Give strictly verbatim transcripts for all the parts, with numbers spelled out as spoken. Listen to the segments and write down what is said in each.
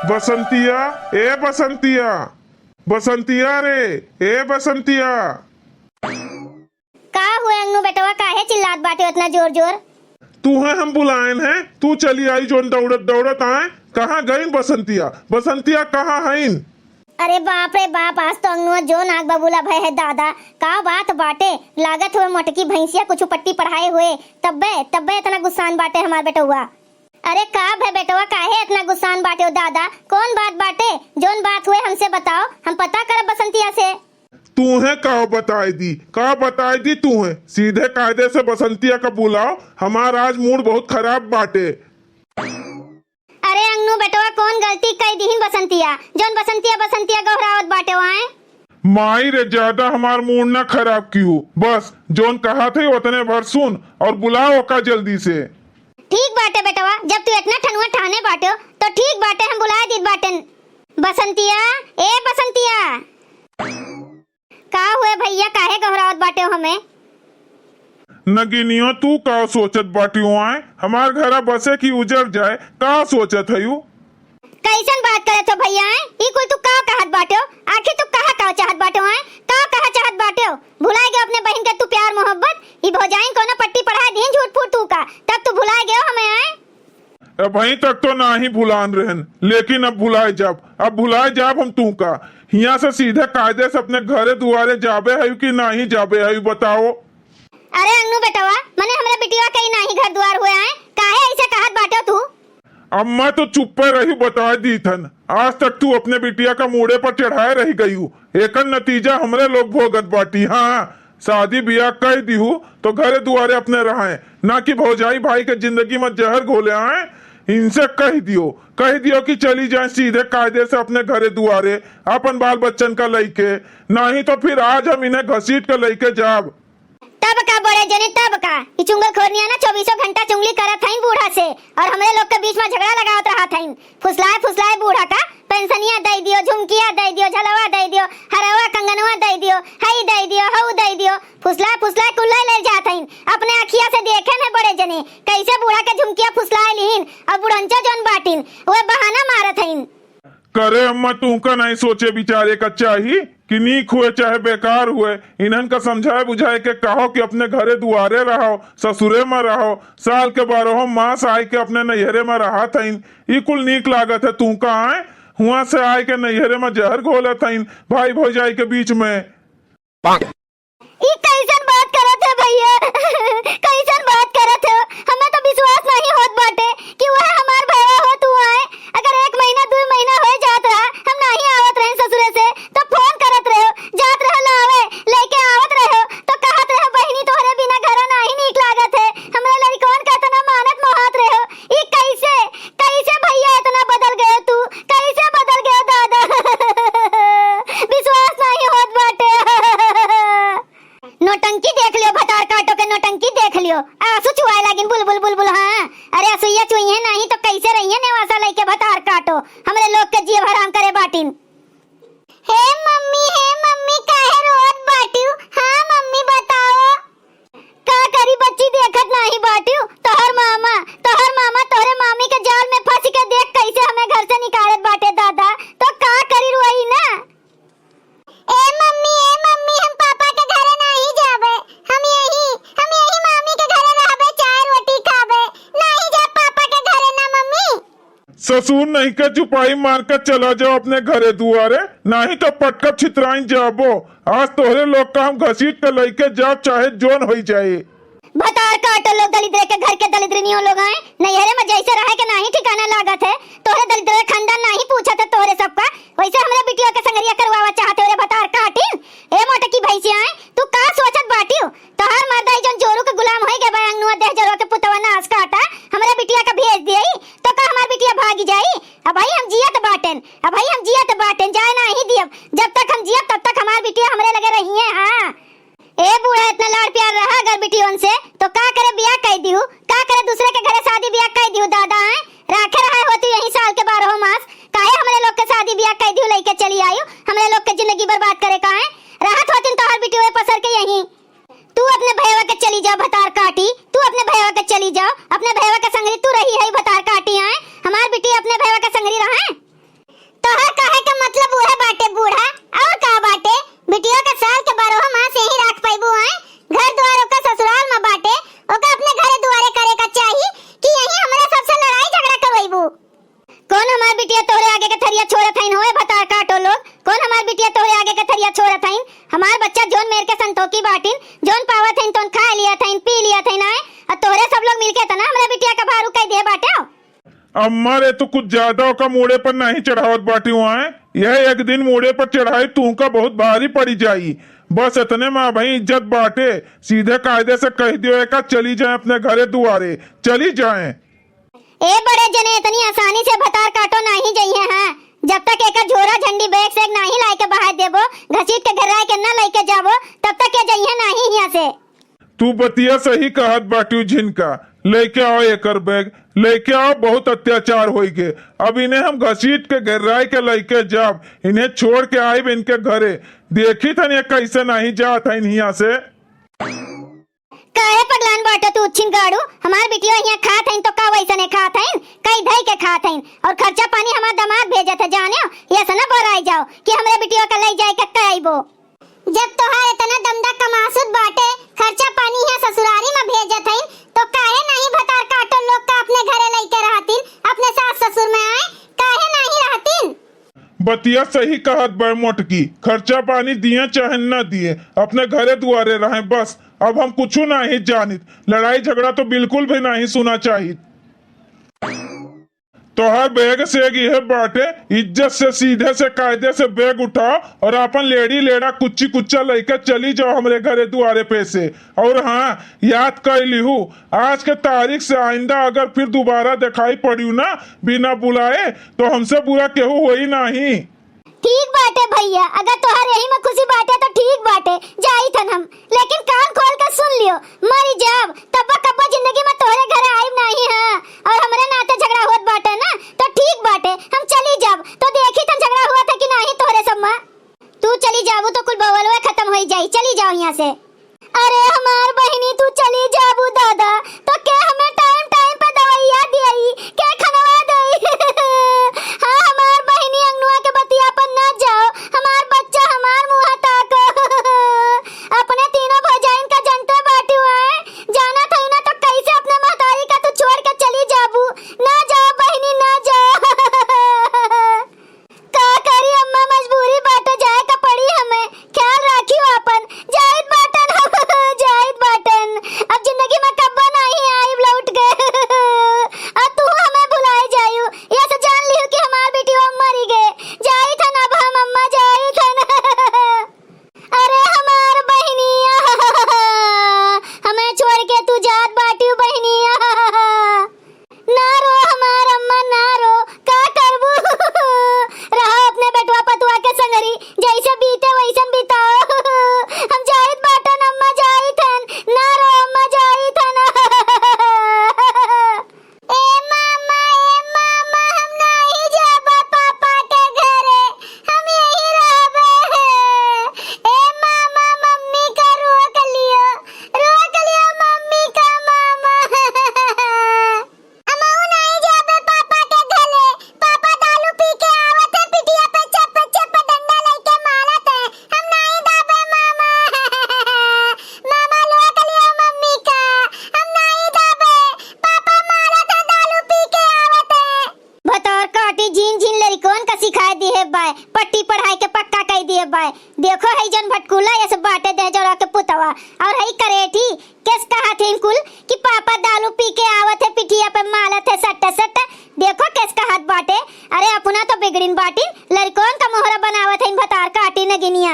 बसंतिया, ए बसंतिया, बसंतिया रे, ए बसंतिया। का हुए अंगनू बेटवा, काहे चिल्लात बाटे इतना जोर जोर? तूहे हम बुलाएन है, तू चली आई जोन दौड़त दौड़त आए। कहाँ गईन बसंतिया? बसंतिया कहाँ हईन? अरे बाप रे बाप, आज तो अंगनुआ जो नाक बबूला भय है दादा। का बात बाटे? लागत हुए मोटकी भैंसिया कुछ पट्टी पढ़ाए हुए, तब्बे तब्बे इतना गुस्सान बाटे हमार बेटउआ। अरे का भय बेटवा, काहे इतना गुस्सान बाटे हो दादा? कौन बात बाटे? जोन बात हुए हमसे बताओ, हम पता करब बसंतिया से। तूहे का बताए दी, का बताए दी तूहे? सीधे कायदे से बसंतिया का बुलाओ, हमार आज मूड बहुत खराब बाटे। अरे अंगनू बेटवा, कौन गलती कई दिहिन बसंतिया, जौन बसंतिया बसंतिया गोहरावत बाटे वाए? माई रे, ज्यादा हमार मूड ना खराब किहू, बस जौन कहा थे उतने भर सुन और बुलाओ ओका जल्दी से। ठीक बाटे बेटवा, जब तू इतना ठनुआ ठाने बाटे हो, तो ठीक बाटे, हम बुलाए दीत बाटेन। बसंतिया, ए बसंतिया। का हुए भैया, काहे गोहरावत बाटे हो हमें? नगिनियो, तू का सोचत बाटियो आए? हमार घरा बसे की उजर जाए, का सोचत हयू? कैसन बात करत हो भैया, आए? ई कुल तू का कहत बाटे हो? आखिर तू कहा का चाहत बाटे हो, आए? का कहा चाहत बाटे हो? भुलाए गए अपने बहिन के तू प्यार मोहब्बत? ई भौजाइन कोनो पट्टी पढ़ाए दीन झूठ फूट तू का, तब तू भुलाए गए हो हमें, आए? अबहीं तक तो नाही भुलान रहन, लेकिन अब भुलाए जाब, अब भुलाए जाब हम तू का। हियां से सीधे कायदे से अपने घरे दुआरे जाबे है कि नाही जाबे है, बताओ। अरे अंगनू बेटवा, मने हमरे बिटिया के ही नाही घर दुआर हुए आए, काहे ऐसे कहत बाटे तू? अम्मा तो चुप्पे रही, बता दी थन। आज तक तू अपने बिटिया का मूड़े पर चढ़ाए रह गई हूँ, एकर नतीजा हमरे लोग भोगत बाटी। हाँ, शादी बियाह कह दिहू तो घरे दुआरे अपने रहे, ना कि भौजाई भाई के जिंदगी में जहर घोले आए। इनसे कह दियो, कह दियो कि चली जाए सीधे कायदे से अपने घरे दुआरे, अपन बाल बच्चन का लइके, नहीं तो फिर आज हम इन्हें घसीट के लइके जाब। तब का बड़े जने, तब का? ई चुंगल खोरनिया ना चउबीसों घंटा चुंगली करत हईन बूढ़ा से, और हमरे लोग के बीच में झगड़ा लगावत रहत हईन। फुसलाए फुसलाए बूढ़ा का पेंशनिया दे दियो, झुमकिया दे दियो, झलवा दे दियो, हरवा कंगनवा दे दियो, हई दे दियो, हऊ दे दियो, फुसलाए फुसलाए कुल्ला ले जात हईन। अपने अखिया से देखे न बड़े जने, कैसे बूढ़ा के झुमकिया फुसलाए लीन, और बुढ़ंचो जौन बाटिन, वे बहाना मारत हईन। करे अम्मा, तुमका नहीं सोचे विचारे का चाही कि नीक हुए चाहे बेकार हुए, इन्हन का समझाए बुझाए के कहो कि अपने घरे दुआरे रहो, ससुरे में रहो, साल के बारहो मास आए के अपने नैहरे में रहत हईन, ई कुल नीक लागत है तुमका? आए हुआ से आए के नैहरे में जहर घोलत हईन भाई भौजाई के बीच में। ई कैसन बात करत है भैया? कैसन बात करत है? हमें तो विश्वास नहीं होत बाटे कि वह हमार भैया हो तू आए। अगर एक महीना, दो महीना हो जात रहा, हम नहीं आवत रहे ससुरे से, तो फोन करत रहो, जात रहो लावे, लेके आवत रहो, तो कहत रहो, "बहिनी, तोहरे बिना घरा नहीं नीक लागत है, हमरे लड़कवन का इतना मानत मोहात रहो।" ई कैसे, कैसे भैया इतना बदल गए तू? कैसे बदल गए दादा? विश्वास नहीं होत बाटे। नौटंकी देख लियो, भतार काटो के नौटंकी देख लियो। आंसू चुआए लागिन बुलबुल बुलबुल। हाँ, अरे असुइया चुइहे नहीं तो कैसे रहिए नेवासा लइके भतार काटो, हमरे लोग के जियब हराम करे बाटिन। हे मम्मी, हे मम्मी, काहे रोत बाटिउ? हाँ मम्मी, बताओ। का करी बच्ची, देखत नाही बाटिउ? तोहर मामा, तोहर मामा तोहरे मामी के जाल में फंस के देख कैसे हमें घर से निकालत बाटे दादा। तो का करी, रोई ना। ए मम्मी, ए मम्मी, हम पापा के घरे नाही जाबे। हम यही, हम यही मामी के घरे रहबे, चाय रोटी खाबे। नाही जाब पापा के घरे ना मम्मी। ससुर नहीं के चुपाई मार के चला जाओ अपने घरे दुआरे, नहीं तो पटकब छितराइन जाबो। आज तोहरे लोग का हम घसीट के लइके जाब, चाहे जोन होई जाए। भतार काटो लोग, दलिद्रे के घर के दलिद्रिनियों लोग आए, नैहरे में जैसे रहे के नाही ठिकाना लागत है। तोहरे दलिद्रे खानदान नाही पूछत है तोहरे सबका, वैसे हमरे बिटिया के संगरिया करवावा चाहत है रे भतार काटिन। ए मोटकी भैंसी आए, तू का सोचत बाटियो? तोहार मर्दाई जौन जोरू के गुलाम होई गए बा, अंगनुआ देह जरुआ के पुतवा नास काटा, हमरे बिटिया का भेज दिए, तो का हमार बिटिया भागी जाई? अबही हम जियत बाटेन, अबही हम जियत बाटेन, जाए नाही दियब। जब तक हम जियब, तब तक हमार बिटिया हमरे लगे रहिए। हाँ। ए बूढ़ा, इतना लाड़ प्यार रहा अगर बिटियों से, तो का करे बियाह कई दिहू, का करे दूसरे के घरे शादी बियाह कई दिहू दादा, हैं? कौन हमार बिटिया तोहरे आगे के थरिया छोड़त हइन होए भतार काटो लोग? कौन हमार बिटिया तोहरे आगे के थरिया छोड़त हइन? हमार बच्चा जौन मेर के संतोखी बाटिन, जौन पावत हइन तौन खाए लियत हइन, पी लियत हइन आए, और तोहरे सब लोग मिलके इतना हमरा बिटिया का भारू कइ दिहे बाटे। अम्मा रे, तू कुछ ज्यादा ओका मूड़े पर नाहीं चढ़ावत बाटी हुआ है। यह एक दिन मूड़े पर चढ़ाई, तू का बहुत भारी पड़ी जाई। बस इतने में अबहीं इज्जत बाटे, सीधे कायदे से कहि दियो एका चली जाए अपने घरे दुआरे, चली जाए। ए बड़े जने, इतनी आसानी से भतार काटो नाहीं जइहे हैं। जब तक एकर झोरा झंडी बैग से नाहीं लाइके बहार देबो, घसीट के घेराइ के ना लइके जाबो, तब तक ये जइहे नाहीं हियां से। तू बतिया सही कहत बाटिउ झिनका, लइके आओ एकर बैग, लइके आओ, बहुत अत्याचार होइगे। अब इन्हें हम घसीट के घेराइ के लइके जाब, इन्हें छोड़ के आइब इनके घरे। देखित हन ये कइसे नाहीं जात हइन हियां से। काहे पगलान बाटे तू उच्छिन गाड़ू? हमार बिटिया हियां खात हइन तो का वइसने खात हइन? कई धई के खात हइन। और खर्चा पानी हमार दामाद भेजत है, जानेउ? ये से ना बोराइ जाओ कि हमरे बिटिया का लइ जाए के कइबो। जब तोहार इतना दमदा कमासुत बाटे, खर्चा पानी हियां ससुरारी में भेजत हइन, तो काहे नाहीं भतार काटो लोग का अपने घरे लइके रहतिन, अपने सास ससुर में आए, काहे नाहीं रहतिन? बतिया सही कहत बा मोटकी, खर्चा पानी दिए चाहे न दिए, अपने घरे दुआरे रहें बस। अब हम कुछू नाहीं जानित, लड़ाई झगड़ा तो बिल्कुल भी नाहीं सुना चाहित। तोहार बैग से एक यह बाटे, इज्जत से सीधे से कायदे से बैग उठाओ और आपन लेड़ी लेड़ा कुच्ची कुच्चा लइके चली जाओ हमरे घरे दुआरे पे से। और हाँ, याद कर लिहू, आज के तारीख से आइंदा अगर फिर दोबारा देखाई पड़ियो ना बिना बुलाए, तो हमसे बुरा केहू होई नाहीं। ठीक बाटे भइया, अगर तोहार यही में खुशी बाटे तो ठीक बाटे, जाइत हन हम। लेकिन कान खोल के सुन लियो, मरी जाब तब्बो कब्बो जिंदगी में तोहरे घरे आइब नाहीं है। और हमरे नाते झगड़ा होत बाटे ना तो ठीक बाटे, हम चली जाब तो देखित हन झगड़ा होत है कि नाहीं तोहरे सब में। तू चली जाबू तो कुल बवलवे खतम होई जाई, चली जाओ हियां से। अरे हमार बहिनी, तू चली जाबू दादा, तो के हमें टाइम टाइम पे दवाइया दियाई, के खनवा देई? हाँ, हमार बहिनी, अंगनुआ के बतिया पर ना जाओ, हमार बच्चा, हमार मुँह ताको। अपने तीनों भौजाइन का जनते बाटू है, जानत हई ना, तो कैसे अपने महतारी का तू छोड़ के चली जाबू? ना जाओ बहिनी, ना जाओ। का करी अम्मा, मजबूरी बाटे, जाए का पड़ी हमें। ख्याल राखियो आपन। जाइत बाटन, जाइत बाटन। अब जिंदगी में कब्बो नाहीं आइब लौट के। अब तू हमें भुलाए जायू, ये से जान लिहू कि हमार बेटी अब मरी गए। जाइत हन अब हम अम्मा, जाइत हन। अरे हमार बहिनिया, हमें छोड़ के तू जात बाटू बहिनिया। ना रो हमार अम्मा, ना रो, का करबू? रहो अपने बेटवा पतुआ के संगरी, जैसे बीते वैसन बिताओ। हम जाइत बाटन अम्मा, जाइत हन, ना रो अम्मा, जाइत हन। ए मामा, ए मामा, हम नाहीं जाबा पापा के घरे, हम यहीं रहबे। ए मामा, मम्मी का रोक लियो, रोक लियो मम्मी का, मामा। हमहू नाहीं जाबे पापा के घरे। पापा दारू पी के आवत है, पिठिया पे चप चप डंडा लेके मारत है। हम नाहीं जाबे मामा। मामा रोक लियो मम्मी का। हम नाहीं जाबे। पापा मारत है, दारू पी के आवत है। भतार काटी झीन झीन लड़िकवन का सिखाए दिहे बाय, पट्टी पढ़ाई के पक्का कइ दिहे बाय। देखो है जन भटकुला, ये सब बाटे दे जोड़ा के पुतवा, और है करेठी, केस कहत है कुल कि पापा दारू पी के आवत है, पिठिया पे मालत है सट्ट सट्ट। देखो केस कहत बाटे, अरे अपना तो बिगड़िन बाटिन, लड़िकवन का मोहरा बनावत है इन भतार काटी नगिनिया।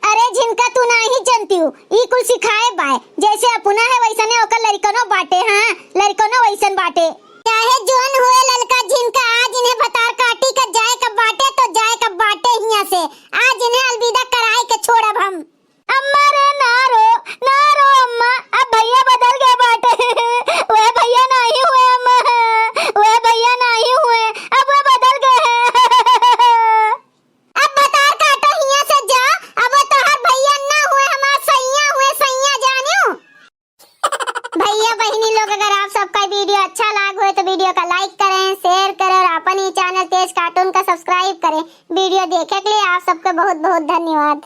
अरे झिनका, तू नाहीं जनतिउ, ई कुल सिखाए बाय, जैसे अपना है वैसने ओकर लड़िकनो बाटे। हाँ, लड़िकनो वैसन बाटे। चाहे जोन हुए ललका झिनका, आज इन्हें भतार काटी का जाए का बाटे तो जाए का बाटे हियां से। आज इन्हें अलविदा कराए के छोड़ब हम। अम्मा रे ना रो, ना रो अम्मा, अब भैया बदल गए बाटे। वह भैया नाहीं हुए अम्मा, वह भैया नाहीं हुए, अब वह बदल गए हैं। अब भतार काटो हियां से जा, अब वो तोहार भैया ना हुए, हमार सैया हुए, सैया जानियो। भैया बहिनी लोग, अगर आप सबका वीडियो अच्छा लाग होए तो वीडियो का like करें, share करें और अपन ही चैनल तेज कार्टून का subscribe करें। वीडियो देखे के लिए आप सबको बहुत बहुत धन्यवाद।